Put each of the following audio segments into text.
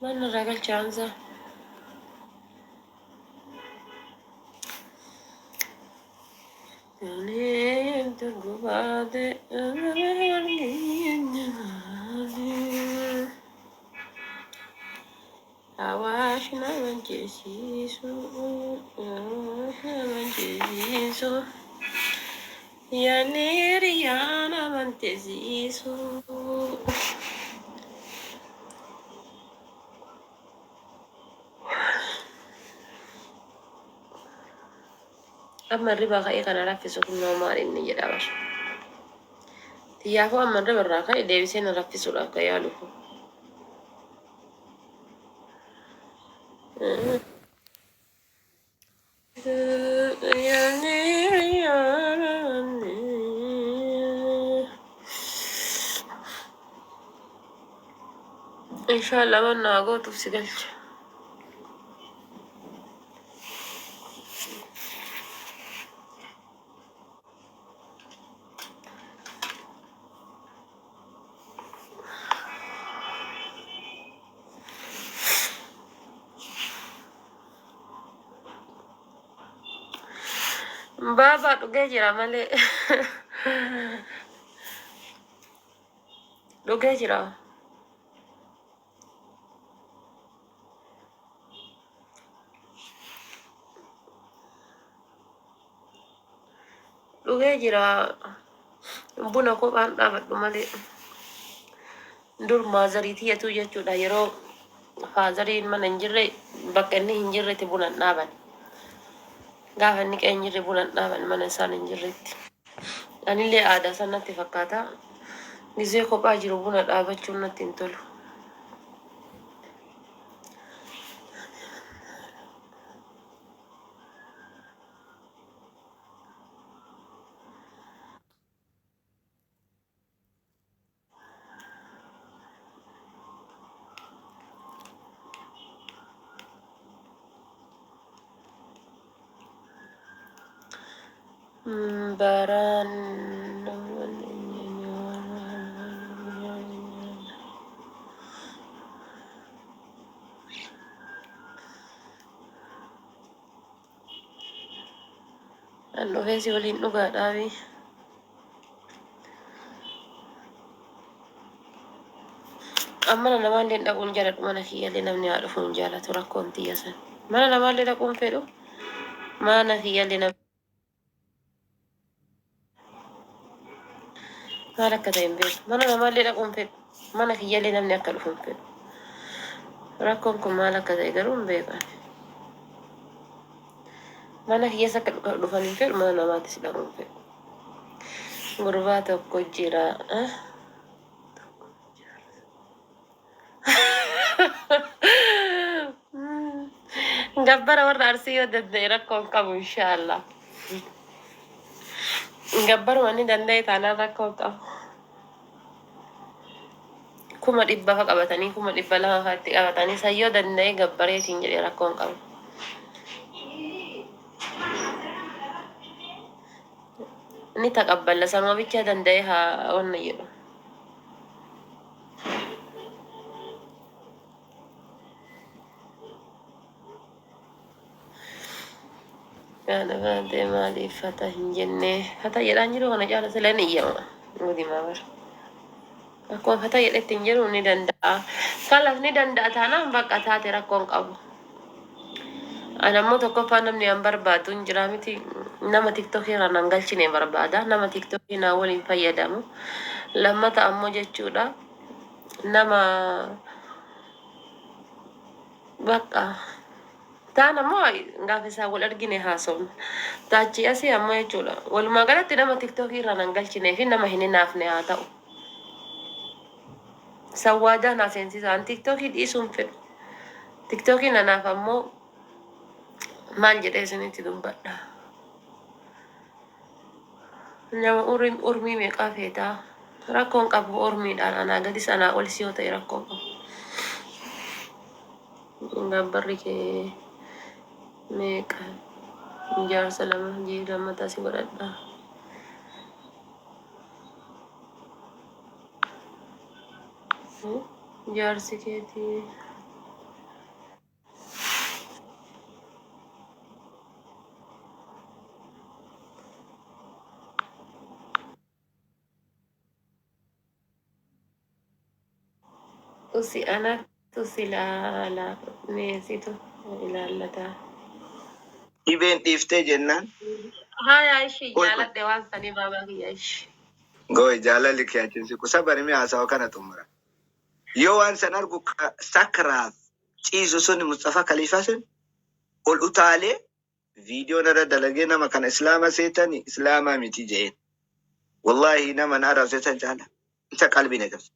Maal narraa galcha Hamzaa? Awaash nama jesiisu, awaash nama jesiisu, yaadni hiriyaa nama tesiisu. Amma hirribaa ka'ee kana raffisu kunnoo maal inni jedha bar. Xiyyaafuu amma hirriba irraa ka'e deebisee na raffisuudhaaf kan yaalu kun. Inshallah waan naa gootuuf si galcha. Baabaa dhugee jira malee. Dhugee jira. Dhugee jira. Buna kophaan dhaabadhu malee. Dur maazarii tiyyatuu jechuudha yeroo faazariin mana hin jirre bakka inni hin jirretti buna hin dhaaban. Gaafa inni qe'ee hin jirre buna hin dhaaban mana isaan hin jirretti. Anillee aadaa san natti fakkaata. Gizee kophaa jiru buna dhaabachuun natti hin tolu. Baraan An dhufee si waliin dhugaa dhaabii. An mana namaallee hin dhaquun jaaladhu mana kiyyallee namni haa dhufuu hin jaalatu rakkoon tiyya san. Mana namaallee dhaquun fedhu mana kiyyallee namni maal akka ta'e hin beeku. Mana namaallee dhaquun fedhu mana kiyyallee namni akka dhufu hin fedhu. Rakkoon kun maal akka ta'e garuu hin beeku ani. Mana kiyyas akka dhufan hin fedhu mana namaatis dhaquu hin fedhu. Gurbaa tokko jira. Gabbara warra Arsii yoo danda'e rakkoo hin qabu inshaallah. Gabbaruma inni danda'e taanaan rakkoo hin qabu. 100,000 fa qabatanii 200,000 fa itti qabatanii san yoo danda'e gabbareetiin jedhe rakkoo hin qabu. Ni taqabballa sanuma bichaa danda'e haa wanna jedhu. Kana baatee maaliif fata hin jennee fata jedhaan jiru kana caala sila ni iyyama gudimaa bara. Akkuma fata jedhetti hin jiru ni danda'a. Kalas ni danda'a taanaan bakka taate rakkoon qabu. An ammoo tokkoffaa namni an barbaadu hin jira miti nama tiktok irraa nan galchine barbaada nama tiktok naa waliin fayyadamu lammata ammoo jechuudha nama bakka taan ammoo gaafa isaa wal argine haasofna taachii asii ammoo jechuudha walumaa galatti nama tiktok irraa nan galchine fi nama hin hinaafne haa ta'u Sawwaadaa naa seensisa. An tiktookii dhiisuu hin fedhu. Tiktookiin anaaf ammoo maal jedhee isinitti dubbadha. Nama urmii meeqaa feetaa? Rakkoon qabu urmiidhaan anaa gadis anaa olis yoo ta'e rakkoon qabu. Gabbarri kee meeqa? Jaarsa lama jee lammataa si godhadha. Jaarsi keetii. Usi anatu si laala mee situ ilaallata. Dhibeen dhiiftee jennaan. Haya ishi Goy goy. Jaaladhe waan sanii baabaa kiyya ishi. Goy jaalalli kee achiin siqu sabari mee haasawa kana xumura. Yoo waan san argu ka sakraaf ciisu sun Mustafa Khaliifaa sun ol utaalee viidiyoo narra dalagee nama kana islaama seetani islaamaa miti jeen. Wallaahi nama na arrabse san caala isa qalbii na cabse.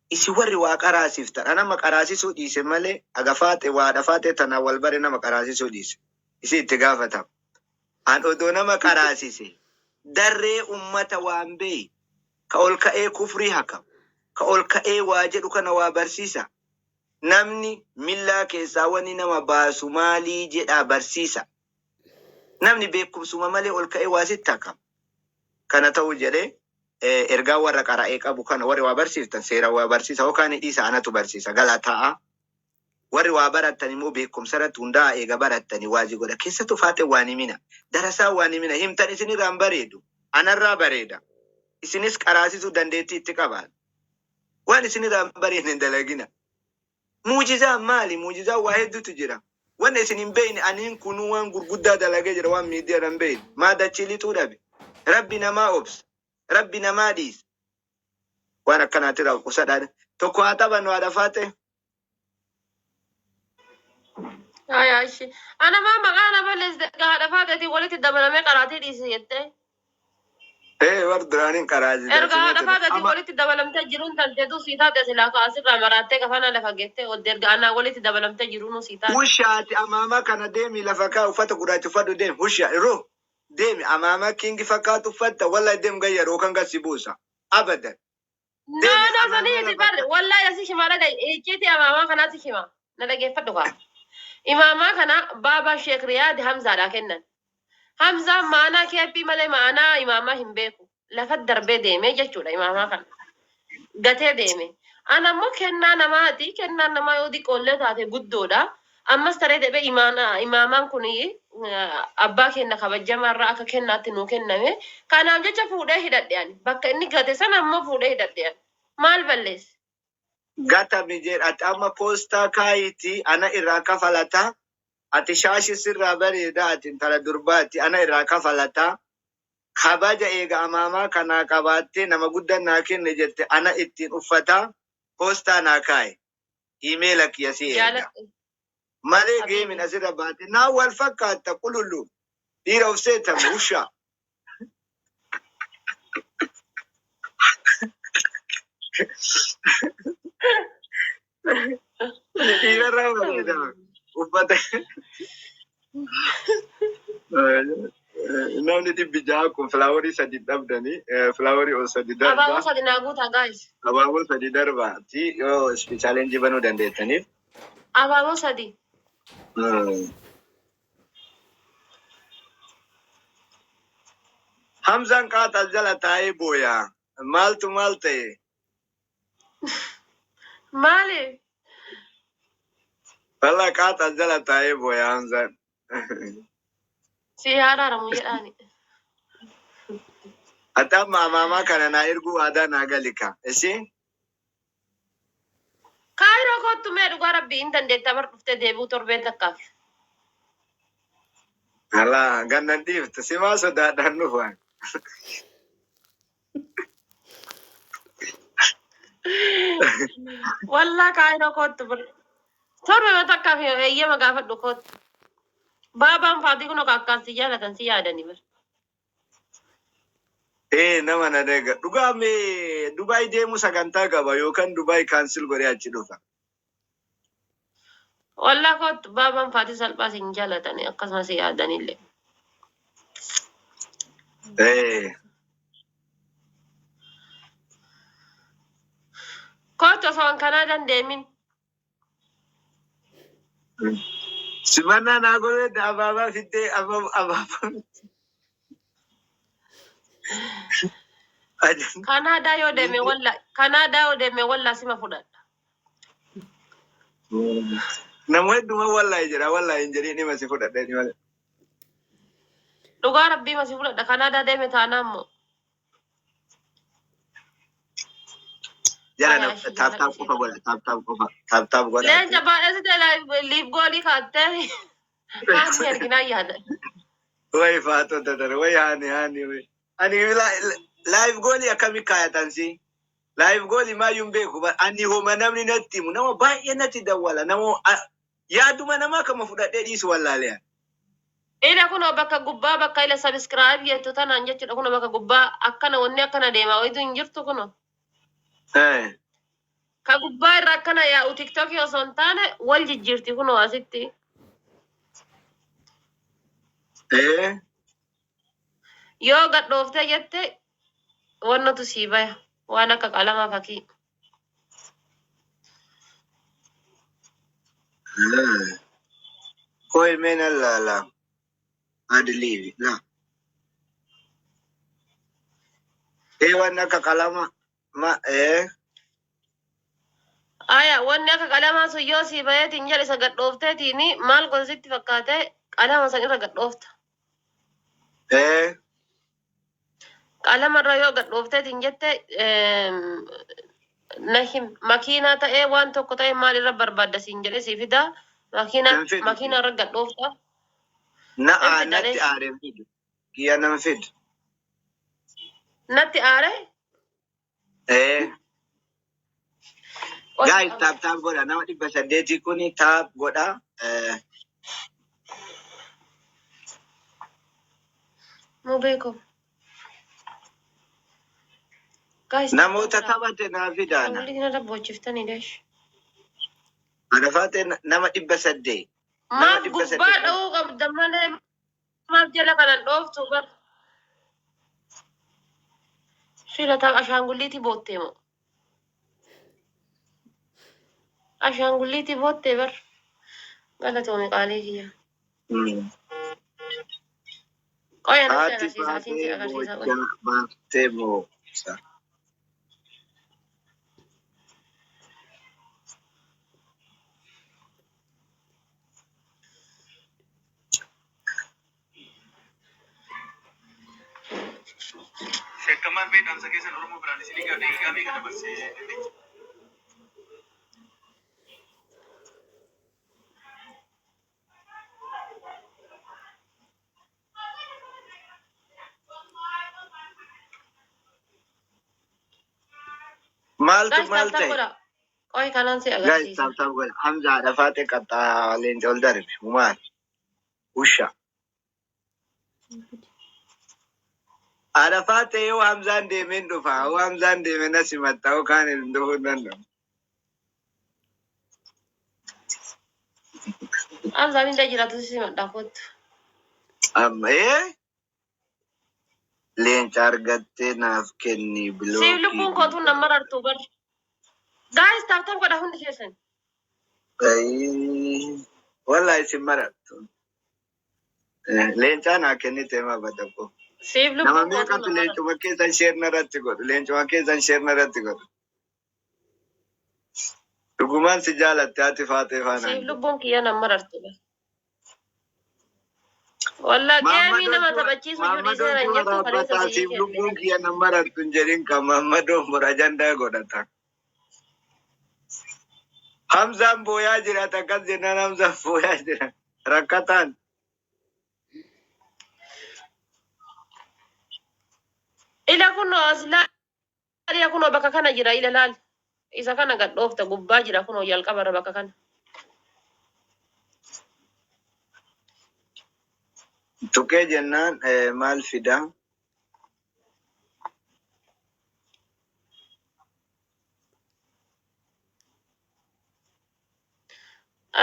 Isin warri waa qaraasiftan an amma qaraasisuu dhiise malee haga faaxe waa haadha faaxee tanaan wal bare nama qaraasisuu dhiise. Isin itti gaafatama. An odoo nama qaraasise darree ummata waan beey ka ol ka'ee kufrii hakamu ka ol ka'ee waa jedhu kana waa barsiisa. Namni millaa keessaa wanni nama baasu maalii jedhaa barsiisa. Namni beekumsuma malee ol ka'ee waa sitti hakama. Kana ta'uu jedhee ergaa warra qara'ee qabu kana warri waa barsiiftan seera waa barsiisa yookaan ni dhiisa anatu barsiisa galaa taa'aa. Warri waa barattan immoo beekumsa irratti hundaa'a eega barattanii waazii godha. Keessattuu faaxee waan himina. Darasaa waan himina. Himtan isinirraa hin bareedu. Anarraa bareeda. Isinis qaraasisuu dandeettii itti qabaadha. Waan isinirraa hin bareedne hin dalagina. Muujizaan maali? Muujizaan waa hedduutu jira. Wanna isin hin beekne aniin kunuu waan gurguddaa dalagee jira waan miidiyaadha hin beekne. Maa dachii lixuu dhabe? Rabbi namaa obsa. Rabbi namaa dhiisa. Waan akkanaatirraa of qusadhaa. Tokko haa taphannu haadha faaxee. Haya ishi. Ana maa maqaa na balleessite haadha faaxeetiin walitti dabalamee qaraatii dhiise jettee. Ee war duraaniin qaraasisa. Erga haadha Simatu faaxeetiin amma walitti dabalamtee jiruun tanteetu sii taate silaa ka asirraa maraattee kafanaa lafa geettee oolte erga anaa walitti dabalamtee jiruunuu sii taate. Hushaati amaamaa kana deemi lafa kaa uffata gurraacha uffadhu deemi husha ro deemi amaamaa kingi fakkaatu uffatta wallahi deem gayya rookan gad si buusa abadan No, deemi no, amaamaa sanii miti lafa bar kaa. Wallahi asi shima dhaga icciitii amaamaa kanaatti shima na dhageeffadhu kaa. Imaamaa kana baabaa Sheekh Riyaad Hamzaadhaa kennan. Hamzaan ma'anaa keeppii malee ma'anaa imaamaa hin beeku. Lafa darbee deemee jechuudha imaamaa kana. Gatee deeme. Ana immoo kennaa namaati. Kennaan namaa yoo diqqoollee taate guddoodha. Ammas taree deebee imaamaan kun abbaa keenya kabajamaa irraa akka kennaatti nuu kenname. Kanaaf jecha fuudhee hidhadhe ani. Bakka inni gate sana ammoo fuudhee hidhadhe ani. Maal balleesse? Gatame jedha ati amma poostaa kaayitii ana irraa kafalata ati shaashi sirraa bareeda ati intala durbaati ana irraa kafalata kabaja eega amaamaa kanaa qabaattee nama guddan naa kenne jette ana ittiin uffata poostaa naa kaayi iimeela kiyya si erga Jaaladhu. malee geemin Habiibi. asirra baate naa wal fakkaatta qulullu dhiira of seetame ushaa. Dhiirarraa bareeda uffata. Namni 600 kun filaaworii sadi dhabdanii filaaworii ol sadi Abaaboo darba. sadi naa guutaa guys. Abaaboo sadi darbaati yoo chaalenjii banuu dandeettaniif. Abaaboo sadi. Hamzaan qaaxal jala taa'ee booya. Maaltu maal ta'e? Maali? Wallah qaaxal jala taa'ee booya Hamzaan. Si haaraaramu jedhaani. Ati amma amaamaa kana naa erguu aadaa naa gali ka. Ishii? Kaayiroo kottu mee dhugaa rabbii hin dandeetta bar dhuftee deebi'uu torbee takkaaf. Alaa gannan dhiiftu simaa sodaadhaan dhufa. Wallaa kaayiroo kottu bar. Torbee takkaaf eeyyama gaafadhu kottu. Baabaan faatii kun akkaan si jaalatan si yaadani bar. Ee nama na deega. Dhugaa mee Dubaay deemu sagantaa qaba yookaan Dubaay cancel godhee achi dhufa. Wallaa kottu baabaan faatii salphaa sin jaalatani akkasumas si yaadanillee. Ee Kottu osoo an kanaa dandeemin. Simannaa naa godhee abaabaa fiddee abaabaa. Kanaadaa yoo deeme walla Kanaadaa yoo deeme wallaa sima fudhadha. Nama hedduma wallaahi jedha wallaahi hin jedhiin dhima si fudhadha inni malee. Dhugaa rabbii ma si fudhadha Kanaadaa deeme taanaan moo. Jala Aya ishii tap jaalladhu tap ishee qofa kana. godha. Tap tap qofa. Tap tap Leenca godhaati. baadhasite liif goolii kaattee haati arginaa yaada. Way faatota tana way haani haani way. Ani live goolii akkami kaayatan si? Live goolii maayyuu hin beeku. Ani homa namni natti himu nama baay'ee natti dawwala. Nama yaaduma namaa kama fudhadhee dhiisu wallaalee. Ila kunoo bakka gubbaa bakka ila subscribe jettu tanaan jechuudha kunoo bakka gubbaa akkana wanni akkana deemaa wayitu hin jirtu kunoo. Ka gubbaa irra akkana yaa'u TikTokii osoo hin taane wal jijjiirti kunoo asitti. Yoo gad dhooftee jette wannatu sii baya waan akka qalamaa fakii. Koi mena laala. Adliivi la. Waan akka qalama ma. Aya wanni akka qalamaa sun yoo sii bayeetiin jedhe isa gad dhoofteetiin maal gosa sitti fakkaate qalama san irra gad dhoofta. Qalama irra yoo gad dhoofteetiin jette na him makiinaa ta'ee waan tokko ta'ee maal irra barbaadda siin jedhe sii fidaa makiinaa Nan fidu. Makiinaa irra gad dhoofta. Na Nan fida natti leesh. aareen fidu. Kiyya nan fidu. Natti aare. Guys, tap tap godha. Nama 800 kuni tap godha. Mu beeku. Guys, tap tap Namoota godha. taphate naa fidaana. Ashaangulliitiin irra boochiftanii leesh. Anafaate nama 800. Nama Maaf dhibba gubbaa saddeet. dha'uu qabda malee maaf jala kanan dhooftu bar. Sila ta'a ashaangulliitii boottee moo? Ashaangulliitii boottee bar. Galatoome qaalii kiyya. Qoya natti Haati agarsiisa asiin si baatee agarsiisa qoya. boochaa baaftee moosa. Shakkamaan bee dhaamsa keessan Oromoo biraan isin egaa daqiiqaa meeqa dabarsee dandeecha? Maaltu Guys, tap maal tap ta'e? godha. Qoy kanan si Guys, agarsiisa. tap tap godha. Hamza haadha faate qaxxaa leenca ol darbe. Maal? Usha. Haadha faate yoo Hamzaan deemeen dhufa. Yoo Hamzaan deemee na simatta. Yoo kaan hin dhufuu hin danda'u. Hamzaan illee jiraatu si simadhaa kottu. Amma leenca argattee naaf kenni Siif bilookii. Lubbuun kootuun nan marartu bar. Guys, tap tap godha hundi keessan. Wallahi isin marartu. Leencaa naa kennite maa badaqo. Siif Nama lubbuun kootuun meeqatu nan marartu. Leencuma keessan share narratti godhu. Leencuma keessan share narratti godhu. Dhugumaan si jaalatte haati faatee Siif faanaan. Lubbuun kiyya nan marartu bar. Wallaa geemii Maammadoon nama taphachiisu iyyuu Maammadoon dhiiseera si hin jettu kaleessa waraabbataa sii siif kenne. Lubbuun kiyya nan marartu hin jedhin ka Maammadoon bor ajandaa godhata. Hamzaan booyaa jira akkas jennaan Hamzaan booyaa jira. Rakkataan. Ila kunoo as laal kunoo bakka kana jira ila laal. Isa kana gad dhoofta gubbaa jira kunoo jalqabarra bakka kana. Tuqee jennaan maal fidaa?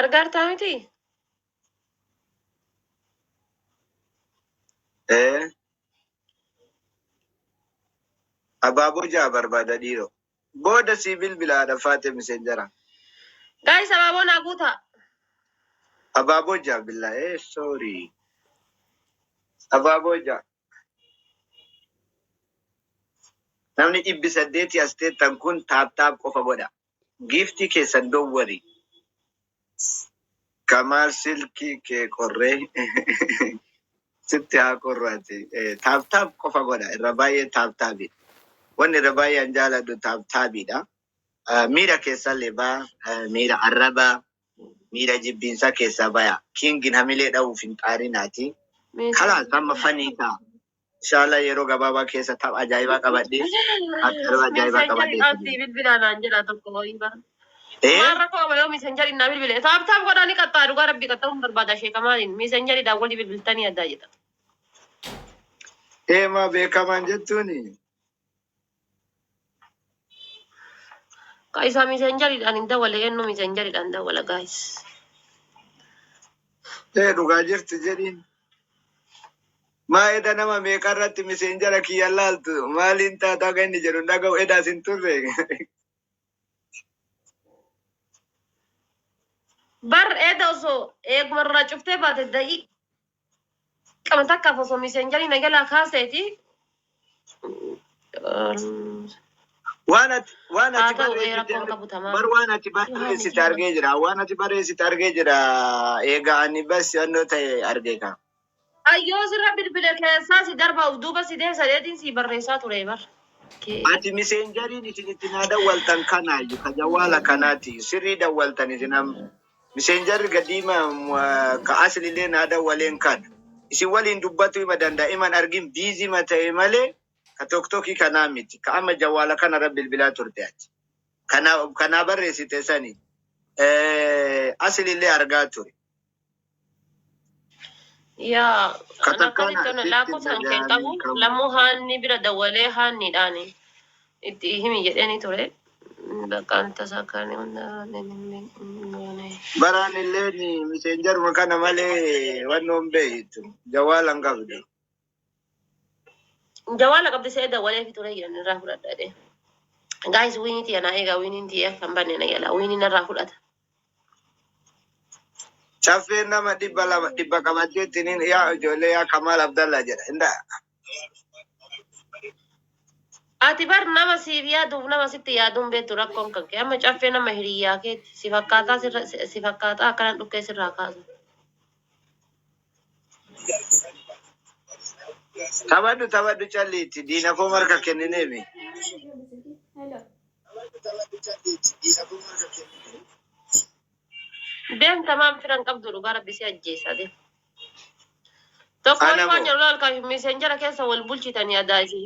Argaartaa miti? Abaaboo ja'a barbaada dhiiroo. Booda sii bilbila haadha faate miseenjara. Guys, abaaboo naa guutaa. Abaaboo ja'a billaa sorry. Abaaboo ja'a. Namni 800 as teettan kun tap tap qofa godha. Giiftii keessan don't worry. Kamaal silkii kee qorree sitti haa qorraati. Tap tap qofa godha. Irra baay'ee tap tapiidha. Wanni irra baay'ee an jaaladhu tap tapiidha. Miira keessallee baya, miira arrabaa, miira jibbiinsaa keessaa baya. Kingin hamilee dha'uuf hin xaarinaati. Kalaas amma fanii ta'a. Inshallah yeroo gabaabaa keessa tapha ajaa'ibaa qabadhee yeroo ajaa'ibaa qabadhee. Messengerii qabdii bilbilaa naan jedha tokko wayii bara. Eh? Maal rakkoo qaba yoo messengerii naa bilbile. Tap tap godhaa ni qaxxaa dhugaa rabbii qaxxa'uun barbaada sheeka maaliin messengerii daawwalii bilbiltanii addaa jedha. Deemaa beekamaan jettuuni. Ka isaa messengeriidhaan hin dawwale eenyu messengeriidhaan dawwala guys. Ee dhugaa jirtu jedhiin. Maa eda nama meeqa irratti messengera kiyya laaltu maaliin taataa kan inni jedhu hin dhaga'u edaas hin turre. Bar eeda osoo eeguma irraa cuftee baate daqiiqama takkaaf osoo messengerii na jalaa kaaseeti. Waan ati waan Haa ati ta'u ee barreessite rakkoon qabu tamaam. bar waan ati barreessite argee jira. Waan ati barreessite argee jira. Egaa ani bas yannoo ta'e argee ka. Ayyoo sirra bilbile keessaa si darba of duuba si deemsa dheetiin si barreessaa ture bar. Ati messengeriin isin itti naa dawwaltan kanaayyuu ka jawwaala kanaati. Sirrii dawwaltan isin amma. Messengerri gadiima ka aslillee naa dawwaleen kana. Isin waliin dubbatu hima danda'a. Iman argin busy ma ta'e malee ka toktokii kanaa miti. Ka amma jawwaala kanarra bilbilaa turte ati. Kana kanaa barreessite sani aslillee argaa ture. Yaa Ka an takkaana akkasitti ona sitti lakkoofsaan kee dhaga'amee qabu qabu. lammuu haanni bira dawwalee haanniidhaan itti himi jedheeni ture. Bakka tasaa kan hunda goone. Baraan illee messengeruma kana malee wannoon beeytu. Jawwaala hin qabdu. Jawaala qabdi se'ee dawwalee fi ture jedhan irraa fudhadha jedhee. Guys winii tiyya naa eegaa winiin tiyya kan banne na jala winiin irraa fudhata. Caffeen nama 200 dhibba qabatteetti nin yaa ijoollee yaa Kamaal Abdallaa jedha. Inda Ati bar nama siif yaaduuf nama sitti yaaduun beektu rakkoon kan kee amma caffee nama hiriyyaa keeti si fakkaataa sirra si fakkaataa akkanan dhukkee sirraa kaasu. Taphadhu taphadhu calliitti diina koo marka kennineemi. Deemta maam firan qabdu dhugaa rabbi si ajjeesa deem. Tokko Ana wali waan moo jedhu laal kan messenjera keessa wal bulchitanii adaa isin.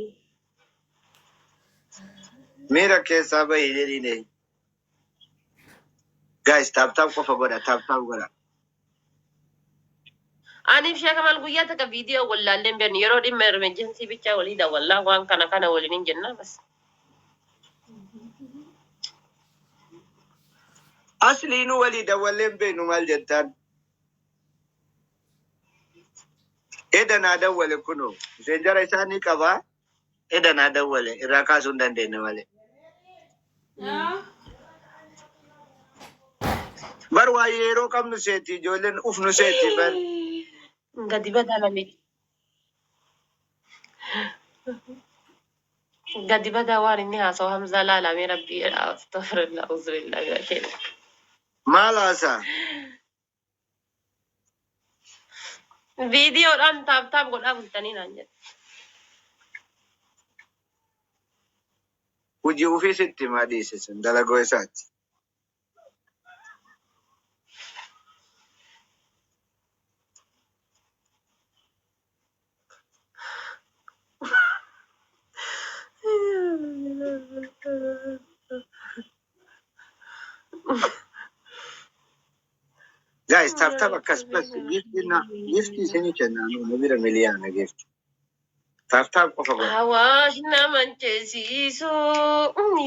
Miira keessaa bahi jedhiine. Guys tap tap qofa godha tap tap godha. Aniif sheekamal guyyaa takka viidiyoo wal laallee hin beeknu yeroo dhimma emergency bichaa walii daawwallaa waan kana kana waliin hin jenna bas. Asliinuu walii dawwallee hin beeknu maal jettaan. Eda naa dawwale kunoo. Messenjera isaa ni qabaa. Eda naa dawwale irraa kaasuu hin dandeenye malee. Bar waa yeroo qabnu seeti ijoolleen uf nu seeti bar. Gadi badaa namichi. Gadi badaa waan inni haasa'u Hamzaa laalamee rabbii astaghfirullah auzubillah keenya. Maal haasaa? Viidiyoodhaan tap tap godhaa bultanii naan jedhe. Hojii ofii sitti himaa dhiise sun dalagoo isaati. Guys, tap tap akkas bas gifti na gifti isinii kenna nu bira miliyaana gifti. Tap tap qofa godha. Hawaash naman ceesisu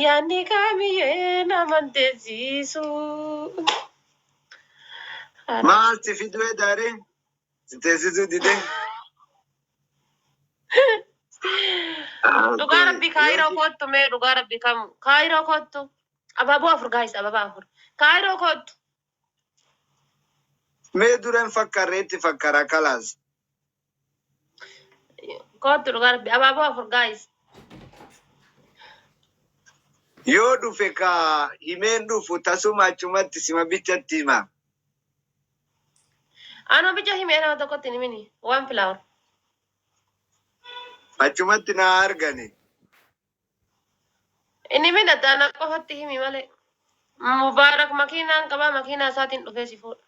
yaadni kaamiyyee naman teessisu. Maal si fiduu edaaree? Si teessisuu didee? Dhugaa rabbi kaayiroo koottu mee dhugaa rabbi kam kaayiroo koottu abaaboo afur guys ababaa afur kaayiroo koottu. Mee dura hin fakkarre itti fakkara kalaas. Koottu dhugaa rabbi abaaboo afur guys. Yoo dhufe ka himeen dhufu tasuma achumatti sima bichatti hima. Anoo bicha himee nama tokkotti hin himini waan flower. Achumatti naa argani. Inni midhata ana qofatti himi malee. Mubaarak makiinaan qabaa makiinaa isaatiin dhufee si fuudha.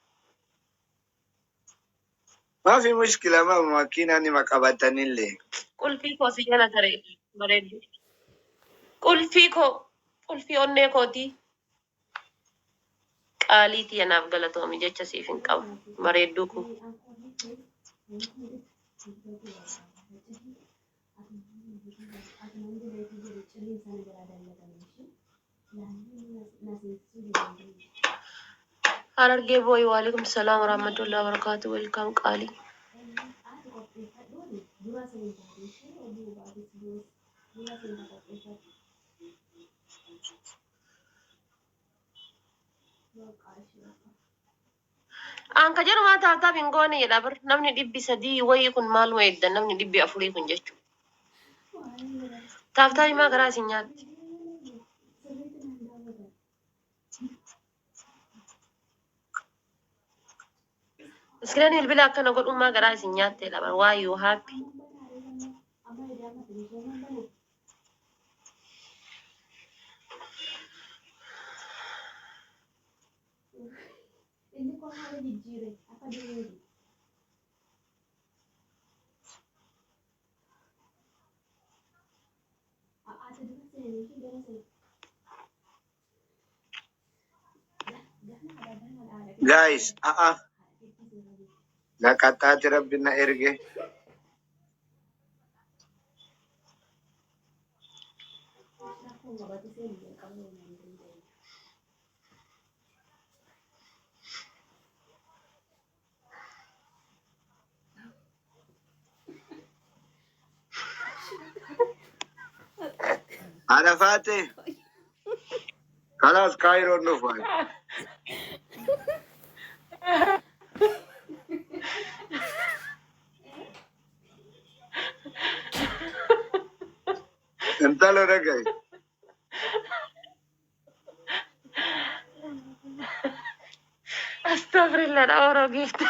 Maafi mushkila ma makiinaa nima qabatanillee. Qulfii koo si jala tare bareeddu. Qulfii koo qulfii onnee kootii qaalii tiyya naaf galatoomi jecha siif hin qabu bareedduu koo. Harargee boy waalaikum salaam warahmatullahi wabarakatuh welcome qaalii. An ka jedhu maa tap tap hin goone jedha bar namni 300 wayii kun maaluma eegdan namni 400 kun jechuudha. Tap tap maa garaa isin nyaatti. Iskireen bilbila akkana godhummaa garaa isin nyaatteedha bar why you happy. Guys, a'a naqaxaati rabbi na erge. Arafaate kalaas kaayiroon dhufu. Intalo dhagaye. Astagfirullah dha oroo giifti.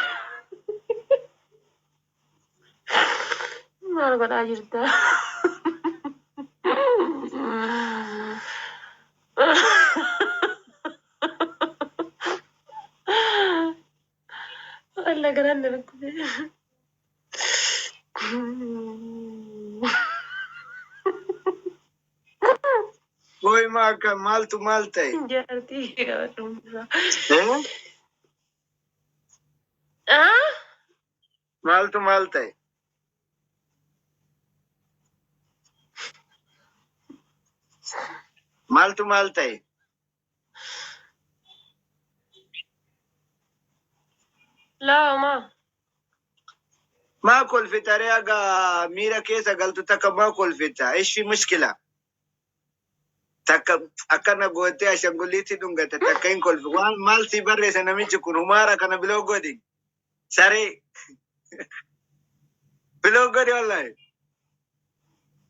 Maal godhaa jirta? Walla garaan na dhukkube. Booy maa akka maaltu maal ta'e? Jaartii qabadhu. Eh? Ah? Maaltu maal ta'e? Maaltu maal ta'e? Laa homaa. Maa kolfita ree haga miira keessa galtu takka maa kolfita? Ishi mushkila. Takka akkana gootee ashangulliitti dhungata takka hin kolfi. Waan maal sii barreessa namichi kun humaara kana biloo godhi. Saree biloo godhi wallahi.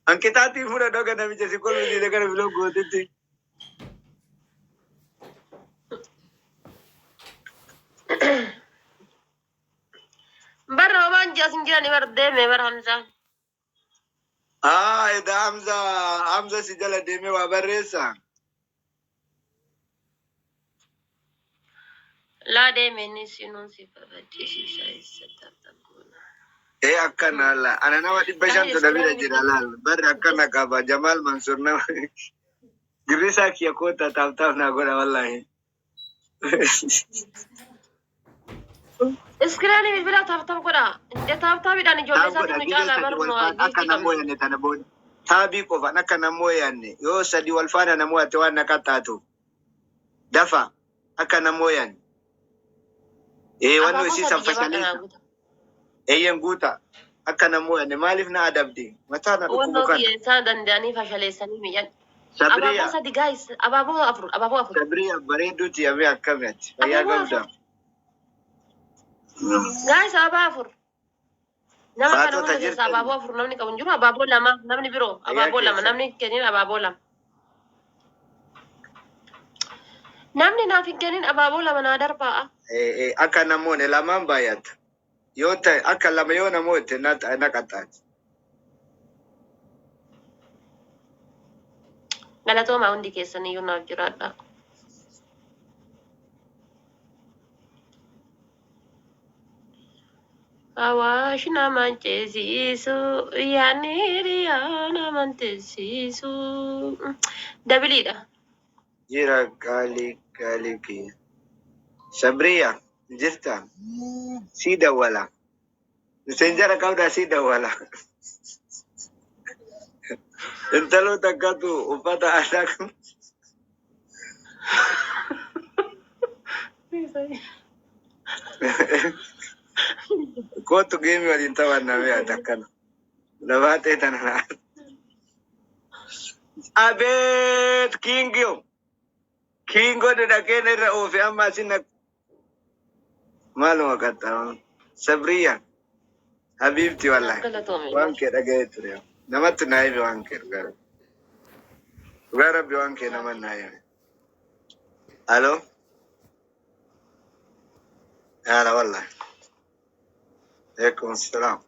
Hanqixaatiin fudha dhoga namicha si kolfisiise kana biloo gootitti. Barra homaan ji'a sin jirani bar deeme bar Hamzaan. Haa eda Hamza Hamza si jala deemee waa barreessa. Laa deeme inni sinuun si babachisiisa eessa tapha goona. Ee akkana la ana nama dhibba Gaa'e shantu na bira iskiraanii jira laal barri akkana qaba Jamaal Mansuur nama girrisaa kiyya koota taaf taaf naa godha wallaahi. Iskiraanii bilbilaa taaf taaf godha. Indee taaf taafidhaan ijoollee Taaf isaatiin godha nu gizee caalaa sadi bar wal nu faana akka giiftii na qabna. mooyanne tana booda taabii qofaan akka na mooyanne yoo sadi wal faana na moo'atte waan na qaxxaatu dafa akka na mooyanne ee wanno Abaaboo isii sadi san jabaadha naa fashaleessa guuta. eeyyan guuta akka na mooyanne maaliif na adabdi mataa na dhukkubu Wannoo kana kiyya isaan danda'anii fashaleessanii miidhan. Abaaboo sabriya sadi gaayis abaaboo afur abaaboo afur sabriya bareeduuti yamee akkami ati fayyaa abaaboo qabda afur gaayis abaaboo afur. Nama kana faatota hunda keessaa jirtani abaaboo afur namni qabu hin jiru. Abaaboo lama namni biroo fayyaa abaaboo lama keessan namni hin kennin abaaboo lama. Namni naaf hin kennin abaaboo lama naa darbaa'a. Akka namoonni lamaan baay'ata yoo ta'e akka lama yoo namoota na na qaxxaati. Galatoomaa hundi keessaniyyuu naaf jiraadha. Awaash nama ceesisu yaadni hiriyaa nama teessisu. Dabiliidha. Jira qaalii qaalii kiyya. Sabriya jirta sii dawwala. Miseenjara qabdaa sii dawwala. Intaloo takkatu uffata aadaa kan kootu geemii waliin taphannaa mi'a takkana. Lafaa ta'e tana na. Abeet kiingiyoo. Kiingoo dhaqeen irra oofe amma asin maaluma qaxxaama. Sabriya habiibti Naaf wallahi. galatoomi. Waan kee dhaga'ee ture. Namatti naa himi waan kee dhugaa rabbi. Dhugaa rabbi waan kee nama naa himi. Aloo. Yaala wallahi. Alaikum salaam.